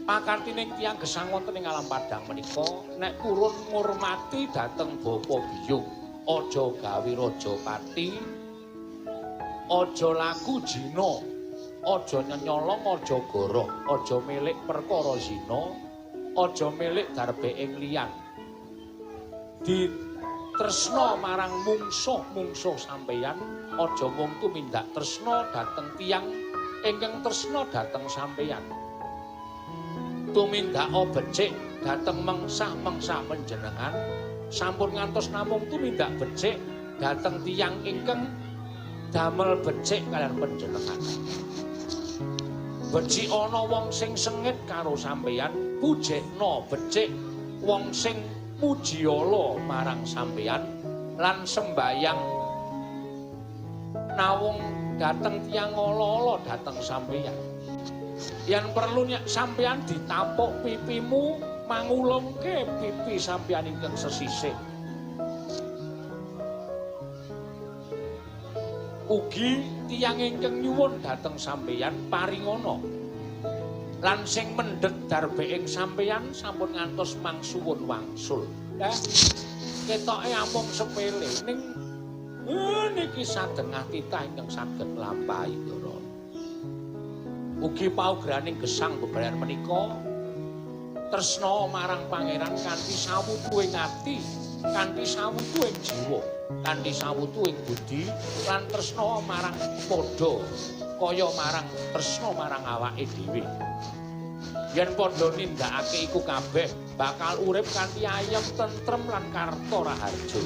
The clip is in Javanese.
Pakartining tiyang gesang wonten ing alam padang menika nek purun ngurmati dhateng bapa biyung, aja gawe raja pati, aja laku jina, aja nyenyolong, aja goroh, aja milik perkara zina, aja milik darbeing liyan. Ditresna marang mungsuh-mungsuh sampeyan, aja mung tumindak tresna dhateng tiyang ingkang tresna dhateng sampeyan. Tumindaka becik dhateng mengsah-mengsah panjenengan, sampun ngantos namung tumindak becik dhateng tiyang ingkang damel becik kaliyan panjenengan. Becik ana wong sing sengit karo sampeyan, pujekna becik wong sing muji ala marang sampeyan, lan sembayang nawung dhateng tiyang ala-ala dhateng sampeyan. Yen perlu nek sampeyan ditapuk pipimu, mangulungke pipi sampeyan ingkang sesisih. Ugi tiyang ingkang nyuwun dhateng sampeyan paringana. Lan sing mendhet darbeing sampeyan sampun ngantos mangsuwun wangsul. Ketoke amung sepele ning niki sadengah titah ingkang saged nglampahi Ndara. Ugi paugraning gesang bebrayan menika tresna marang pangeran kanthi sawutuing ati, kanthi sawutuing jiwa, kanthi sawutuing budi, lan tresna marang padha kaya marang tresna marang awake dhewe. Yen padha nindakake iku kabeh bakal urip kanthi ayem, tentrem lan karta raharja.